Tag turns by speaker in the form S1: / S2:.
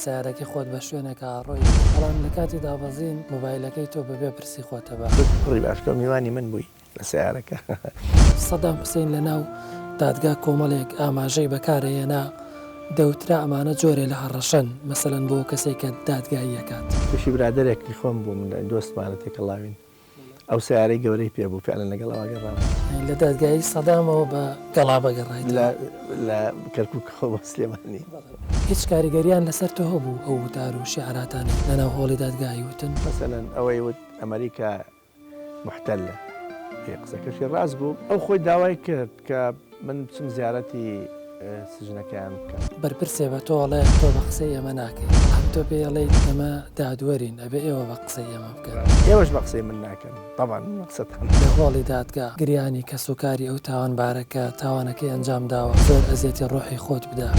S1: سەیارەکەی خۆت بە شوێنێکا ئەڕۆی، بەڵام لە کاتی دابەزین مۆبایلەکەی تۆ بەبێ پرسی خۆت ئەبا.
S2: کوڕی باش تۆ میوانی من بووی لە سەیارەکە.
S1: سەدام حوسەین لە ناو دادگا کۆمەڵێک ئاماژەی بەکار ئەهێنا، دەوترا ئەمانە جۆرێ لە هەڕەشەن، مەسەلەن بۆ کەسێک کە دادگایی ئەکات.
S2: تووشی برادەرێکی خۆم بووم، دۆستمانە تێکەڵاوین. ئەو سەیارەی گەورەی پێ بوو فعلا لەگەڵ ئەوە گەڕام.
S1: لە دادگایی سەدامەوە بە گەڵابە گەڕایتەوە؟
S2: لە لە کەرکوکەوە بۆ سلێمانی.
S1: هیچ کاریگەریان لەسەر تۆ هەبوو ئەو وتار و شیعراتانەی لەناو هۆڵی دادگایی وتن؟
S2: مەسەلەن ئەوەی وت ئەمەریکا موحتەلە، ئێ قسەکەشی ڕاست بوو. ئەو خۆی داوای کرد کە من بچم زیارەتی سجنەکەیان بکەم.
S1: بەرپرسێ بە تۆ ئەڵێ تۆ بە قسەی ئێمە ناکەی، بەڵام تۆ پێی ئەڵێیت ئێمە دادوەرین ئەبێ ئێوە بە قسەی ئێمە بکەن.
S2: ئێوەش بە قسەی من ناکەن، تەبعەن من بە قسەتان.
S1: لە هۆڵی دادگا گریانی کەسوکاری ئەو تاوانبارە کە تاوانەکەی ئەنجام داوە زۆر ئەزیەتی ڕۆحی خۆت بدا.